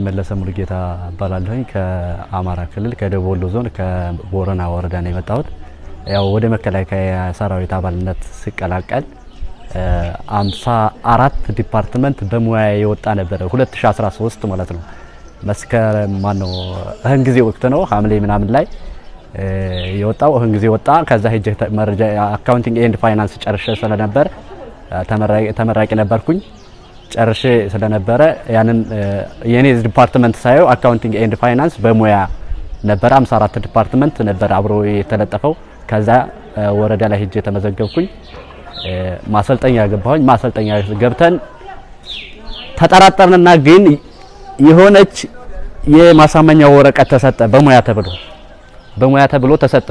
መለሰ ሙሉጌታ እባላለሁኝ። ከአማራ ክልል ከደቡብ ወሎ ዞን ከቦረና ወረዳ ነው የመጣሁት። ያው ወደ መከላከያ ሰራዊት አባልነት ስቀላቀል 54 department በሙያ የወጣ ነበረ፣ 2013 ማለት ነው። መስከረም ማነው እህን ጊዜ ወቅት ነው፣ ሐምሌ ምናምን ላይ የወጣው እህን ጊዜ ወጣ። ከዛ ሄጄ መረጃ accounting and finance ጨርሼ ስለነበር ተመራቂ ነበርኩኝ። ጨርሼ ስለነበረ ያንን የኔ department ሳየው accounting and finance በሙያ ነበረ። 54 department ነበር አብሮ የተለጠፈው። ከዛ ወረዳ ላይ ሄጄ ተመዘገብኩኝ። ማሰልጠኛ ገባሁኝ። ማሰልጠኛ ገብተን ተጠራጠርንና ግን የሆነች የማሳመኛ ወረቀት ተሰጠ፣ በሙያ ተብሎ ተሰጠ።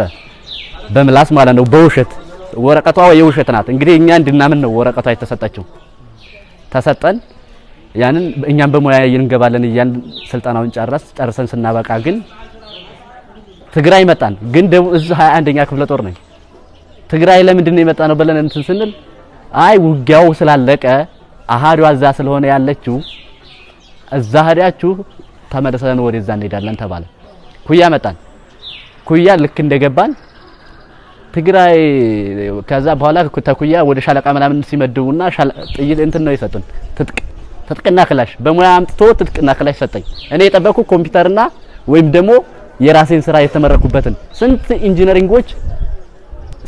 በምላስ ማለት ነው፣ በውሸት። ወረቀቷ የውሸት ናት። እንግዲህ እኛ እንድናምን ነው ወረቀቷ የተሰጠችው። ተሰጠን። ያንን እኛም በሙያ እንገባለን እያልን ስልጠናውን ጨርሰን ስናበቃ ግን ትግራይ መጣን። ግን ደቡብ እዝ 21ኛ ክፍለ ጦር ነኝ። ትግራይ ለምንድን ነው የመጣ ነው ብለን እንትን ስንል አይ ውጊያው ስላለቀ አሃዷ እዛ ስለሆነ ያለችው እዛ ሄዳችሁ ተመልሰን ወደዛ እንሄዳለን ተባለ። ኩያ መጣን። ኩያ ልክ እንደገባን ትግራይ ከዛ በኋላ ተኩያ ወደ ሻለቃ ምናምን ሲመድቡና ጥይት እንትን ነው የሰጡን፣ ትጥቅና ክላሽ በሙያ አምጥቶ ትጥቅና ክላሽ ሰጠኝ። እኔ የጠበቅኩ ኮምፒውተርና ወይም ደግሞ የራሴን ስራ የተመረኩበትን።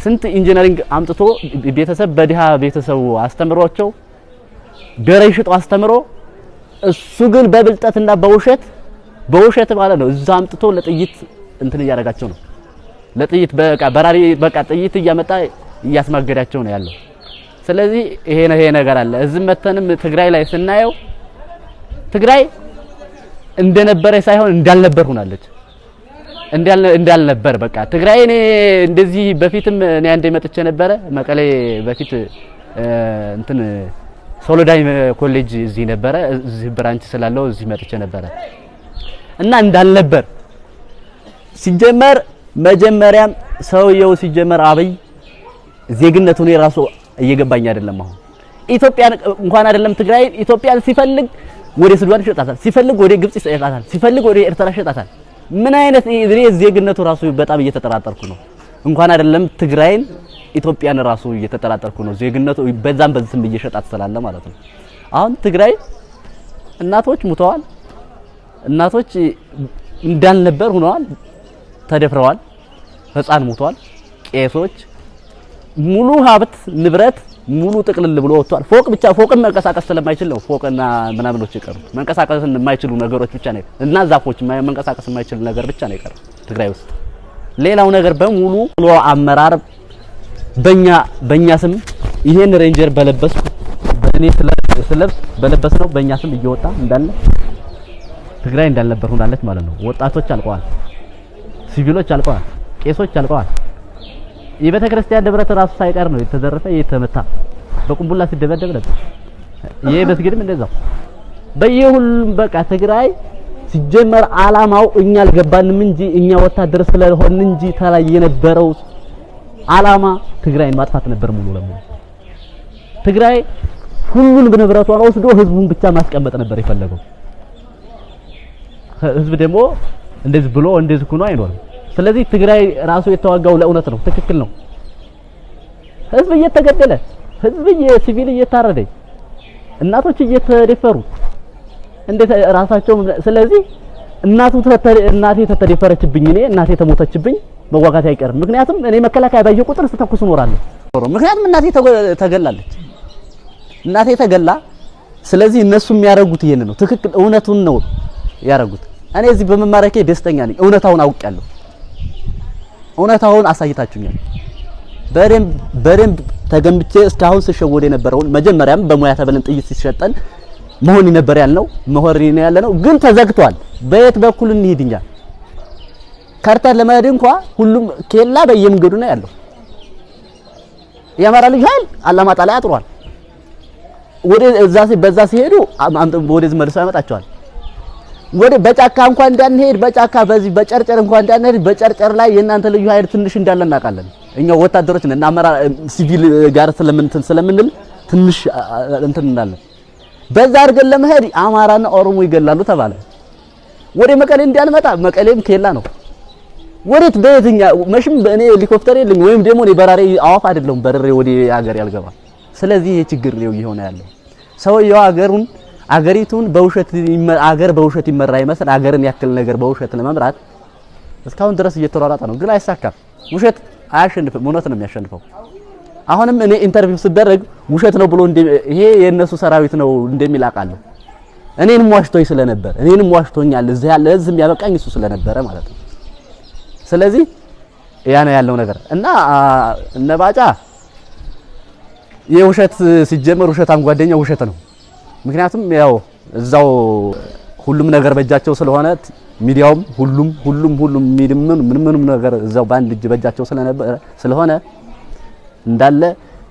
ስንት engineering አምጥቶ ቤተሰብ በድሃ ቤተሰቡ አስተምሯቸው በሬ ሽጦ አስተምሮ እሱ ግን በብልጠትና በውሸት ማለት ነው እዛ አምጥቶ ለጥይት እንትን እያደረጋቸው ነው። ለጥይት በቃ በራሪ በቃ ጥይት እያመጣ እያስማገዳቸው ነው ያለው። ስለዚህ ይሄ ነገር አለ። እዚህ መተንም ትግራይ ላይ ስናየው ትግራይ እንደነበረ ሳይሆን እንዳልነበር ሆናለች። እንዳልነበር በቃ ትግራይ። እኔ እንደዚህ በፊትም እኔ አንዴ መጥቼ ነበረ መቀሌ። በፊት እንትን ሶሎዳይ ኮሌጅ እዚህ ነበረ፣ እዚህ branch ስላለው እዚህ መጥቼ ነበረ እና እንዳልነበር። ሲጀመር መጀመሪያም ሰውየው ሲጀመር አብይ ዜግነቱን የራሱ እየገባኝ አይደለም። አሁን ኢትዮጵያን እንኳን አይደለም ትግራይን ኢትዮጵያን ሲፈልግ ወደ ሱዳን ይሸጣታል፣ ሲፈልግ ወደ ግብጽ ይሸጣታል፣ ሲፈልግ ወደ ኤርትራ ይሸጣታል። ምን አይነት እኔ ዜግነቱ ራሱ በጣም እየተጠራጠርኩ ነው። እንኳን አይደለም ትግራይን ኢትዮጵያን ራሱ እየተጠራጠርኩ ነው። ዜግነቱ በዛም በዚህም እየሸጣት ስላለ ማለት ነው። አሁን ትግራይ እናቶች ሙተዋል። እናቶች እንዳልነበር ሆነዋል። ተደፍረዋል። ህፃን ሙቷል። ቄሶች፣ ሙሉ ሀብት ንብረት ሙሉ ጥቅልል ብሎ ወጥቷል። ፎቅ ብቻ ፎቅን መንቀሳቀስ ስለማይችል ነው ፎቅና ምናምኖች የቀሩት። መንቀሳቀስ የማይችሉ ነገሮች ብቻ ነው እና ዛፎች መንቀሳቀስ የማይችል ነገር ብቻ ነው የቀሩት ትግራይ ውስጥ። ሌላው ነገር በሙሉ አመራር በኛ ስም ይሄን ሬንጀር በለበስኩ በእኔ ስለብስ በለበስ ነው በእኛ ስም እየወጣ እንዳለ ትግራይ እንዳልነበር ሆናለች ማለት ነው። ወጣቶች አልቀዋል፣ ሲቪሎች አልቀዋል፣ ቄሶች አልቀዋል። የቤተ ክርስቲያን ንብረት ራሱ ሳይቀር ነው የተዘረፈ የተመታ፣ በቁምቡላ ሲደበደብ ነበር። ይሄ መስጊድም እንደዛው በየሁሉም በቃ ትግራይ ሲጀመር አላማው እኛ አልገባንም እንጂ እኛ ወታደር ስለሆን እንጂ ተላይ የነበረው አላማ ትግራይን ማጥፋት ነበር ሙሉ ለሙሉ። ትግራይ ሁሉን ንብረቷን ወስዶ ህዝቡን ብቻ ማስቀመጥ ነበር የፈለገው። ህዝብ ደግሞ እንደዚህ ብሎ እንደዚህ ሆኖ አይኖርም። ስለዚህ ትግራይ ራሱ የተዋጋው ለእውነት ነው፣ ትክክል ነው። ህዝብ እየተገደለ፣ ህዝብ የሲቪል እየታረደ፣ እናቶች እየተደፈሩ እንዴት ራሳቸው ስለዚህ እናቴ ተደፈረችብኝ፣ እኔ እናቴ ተሞተችብኝ መዋጋት አይቀርም። ምክንያቱም እኔ መከላከያ ባየ ቁጥር ስተኩስ እኖራለሁ። ምክንያቱም እናቴ ተገላለች፣ እናቴ ተገላ። ስለዚህ እነሱ የሚያደርጉት ይሄን ነው፣ ትክክል እውነቱን ነው ያደረጉት። እኔ እዚህ በመማረኬ ደስተኛ ነኝ። እውነታውን አውቄያለሁ። እውነታውን አሳይታችሁኛል። በደንብ በደንብ ተገንብቼ እስካሁን ስሸወድ የነበረውን መጀመሪያም በሙያ ተብለን ጥይት ሲሸጠን መሆን ነበር ያልነው መሆን ነው ያለነው፣ ግን ተዘግቷል። በየት በኩል እንሂድ እኛ? ካርታ ለመሄድ እንኳ ሁሉም ኬላ በየመንገዱ ነው ያለው። የአማራ ልጅ ኃይል አላማጣ ላይ አጥሯል። ወደ እዛ በዛ ሲሄዱ ወደዚህ መልሶ ያመጣቸዋል። ወደ በጫካ እንኳን እንዳንሄድ በጫካ በዚህ በጨርጨር እንኳን እንዳንሄድ በጨርጨር ላይ የእናንተ ልዩ ኃይል ትንሽ እንዳለ እናውቃለን። እኛ ወታደሮች ነን እና አመራር ሲቪል ጋር ስለምንትን ስለምንል ትንሽ እንትን እንዳለን በዛ አድርገን ለመሄድ አማራና ኦሮሞ ይገላሉ ተባለ። ወደ መቀሌ እንዲያልመጣ መቀሌም ኬላ ነው። ወዴት በየትኛ መሽም በእኔ ሄሊኮፕተር የለኝ ወይም ደግሞ እኔ በራሪ አዋፍ አይደለሁም በርሬ ወደ ሀገር ያልገባ። ስለዚህ ይሄ ችግር ነው እየሆነ ያለው። ሰውየው አገሩን አገሪቱን በውሸት አገር በውሸት ይመራ ይመስል አገርን ያክል ነገር በውሸት ለመምራት እስካሁን ድረስ እየተሯሯጠ ነው፣ ግን አይሳካም። ውሸት አያሸንፍም፣ እውነት ነው የሚያሸንፈው። አሁንም እኔ interview ስደረግ ውሸት ነው ብሎ ይሄ የነሱ ሰራዊት ነው እንደሚል አውቃለሁ። እኔንም ዋሽቶኝ ስለነበር እኔንም ዋሽቶኛል። እዚህ ያለ እዚህም ያበቃኝ እሱ ስለነበረ ማለት ነው። ስለዚህ ያ ነው ያለው ነገር እና እነ ባጫ የውሸት ሲጀመር ውሸታም ጓደኛ ውሸት ነው። ምክንያቱም ያው እዛው ሁሉም ነገር በእጃቸው ስለሆነ ሚዲያውም ሁሉም ሁሉም ሁሉም ምንም ነገር እዛው በአንድ እጅ በእጃቸው ስለነበረ ስለሆነ እንዳለ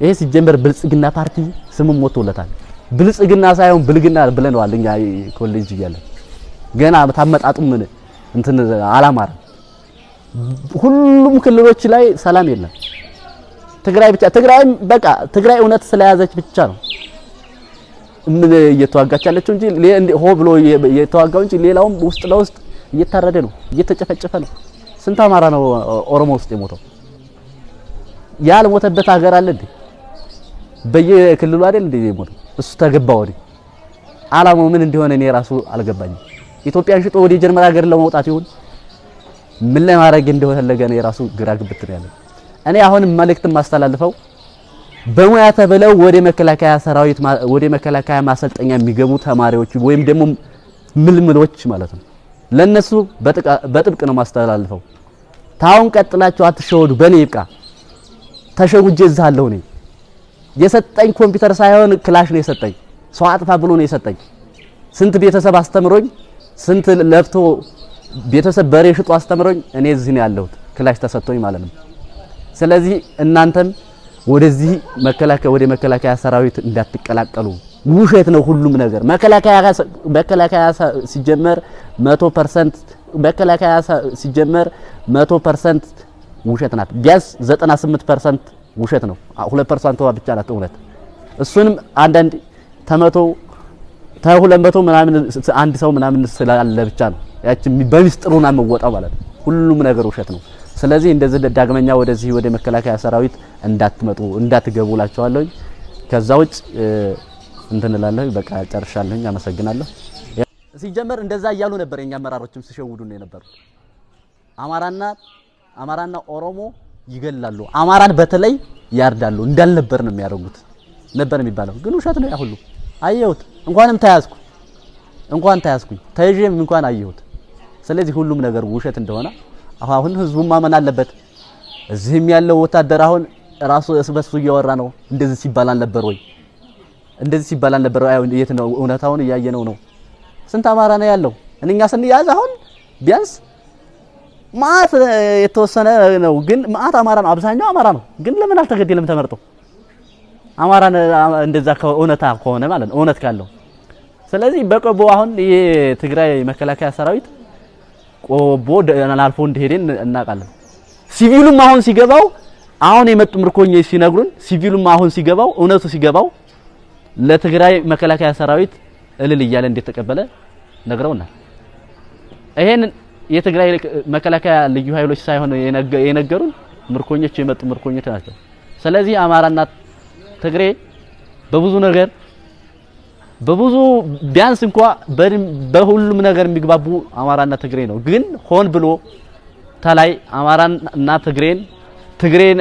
ይሄ ሲጀመር ብልጽግና ፓርቲ ስሙም ሞቶለታል። ብልጽግና ሳይሆን ብልግና ብለነዋል እኛ ኮሌጅ እያለን ገና ታመጣጡም ምን እንትን አላማረም። ሁሉም ክልሎች ላይ ሰላም የለም። ትግራይ ብቻ ትግራይም በቃ ትግራይ እውነት ስለያዘች ብቻ ነው ምን እየተዋጋች ያለችው እንጂ ሆ ብሎ እየተዋጋው እንጂ ሌላውም ውስጥ ለውስጥ እየታረደ ነው፣ እየተጨፈጨፈ ነው። ስንት አማራ ነው ኦሮሞ ውስጥ የሞተው? ያልሞተበት ሀገር አለ እንዴ? በየክልሉ አይደል እንዴ የሞተው? እሱ ተገባ ወዲህ። አላማው ምን እንደሆነ እኔ ራሱ አልገባኝም። ኢትዮጵያን ሽጦ ወደ ጀርመን ሀገር ለመውጣት ይሁን ምን ለማድረግ እንደፈለገ ነው የራሱ ግራ ግብት ነው ያለው። እኔ አሁንም መልእክት ማስተላልፈው በሙያ ተብለው ወደ መከላከያ ሰራዊት ወደ መከላከያ ማሰልጠኛ የሚገቡ ተማሪዎች ወይም ደግሞ ምልምሎች ማለት ነው ለነሱ በጥብቅ ነው ማስተላልፈው። ታውን ቀጥላችሁ አትሸወዱ። በኔ ይብቃ። ተሸውጄ እዛለሁ እኔ። የሰጠኝ ኮምፒውተር ሳይሆን ክላሽ ነው የሰጠኝ። ሰው አጥፋ ብሎ ነው የሰጠኝ። ስንት ቤተሰብ አስተምሮኝ፣ ስንት ለፍቶ ቤተሰብ በሬ ሽጦ አስተምሮኝ እኔ እዚህ ነው ያለሁት፣ ክላሽ ተሰጥቶኝ ማለት ነው። ስለዚህ እናንተም ወደዚህ መከላከያ ወደ መከላከያ ሰራዊት እንዳትቀላቀሉ። ውሸት ነው ሁሉም ነገር። መከላከያ ሲጀመር 100% መከላከያ ሲጀመር 100% ውሸት ናት። ቢያንስ 98% ውሸት ነው። 2% ብቻ ናት እውነት። እሱንም አንዳንድ ተመቶ ተሁለት መቶ ምናምን አንድ ሰው ምናምን ስላለ ብቻ ነው ያቺ በሚስጥሩና መወጣው ማለት ነው። ሁሉም ነገር ውሸት ነው። ስለዚህ እንደዚህ ዳግመኛ ወደዚህ ወደ መከላከያ ሰራዊት እንዳትመጡ እንዳትገቡ እላቸዋለሁ። ከዛ ውጭ እንትን እላለሁ። በቃ ጨርሻለሁኝ። አመሰግናለሁ። ሲጀመር እንደዛ እያሉ ነበር የኛ አመራሮችም ሲሸውዱ ነው የነበሩት። አማራና ኦሮሞ ይገላሉ፣ አማራን በተለይ ያርዳሉ እንዳልነበር ነው የሚያደርጉት ነበር የሚባለው፣ ግን ውሸት ነው ያ ሁሉ። አየሁት። እንኳንም ተያዝኩ እንኳን ተያዝኩኝ ተይዤም እንኳን አየሁት። ስለዚህ ሁሉም ነገር ውሸት እንደሆነ አሁን ህዝቡን ማመን አለበት። እዚህም ያለው ወታደር አሁን ራሱ እርስ በርሱ እያወራ ነው። እንደዚህ ሲባል አልነበር ወይ? እንደዚህ ሲባል አልነበር ወይ? የት ነው እውነታውን እያየነው ነው። ስንት አማራ ነው ያለው? እኛ ስንያዝ አሁን ቢያንስ ማአት የተወሰነ ነው፣ ግን ማአት አማራ ነው፣ አብዛኛው አማራ ነው። ግን ለምን አልተገደለም ተመርጦ? አማራ እንደዛ እውነታ ከሆነ ማለት ነው፣ እውነት ካለው። ስለዚህ በቆቦ አሁን የትግራይ መከላከያ ሰራዊት ቆቦ አልፎ እንደሄደን እናውቃለን። ሲቪሉም አሁን ሲገባው አሁን የመጡ ምርኮኞች ሲነግሩን ሲቪሉም አሁን ሲገባው እውነቱ ሲገባው ለትግራይ መከላከያ ሰራዊት እልል እያለ እንደተቀበለ ነግረውናል። ይሄን የትግራይ መከላከያ ልዩ ኃይሎች ሳይሆን የነገሩን ምርኮኞች የመጡ ምርኮኞች ናቸው። ስለዚህ አማራና ትግሬ በብዙ ነገር በብዙ ቢያንስ እንኳ በሁሉም ነገር የሚግባቡ አማራና ትግሬ ነው። ግን ሆን ብሎ ተላይ አማራና ትግሬን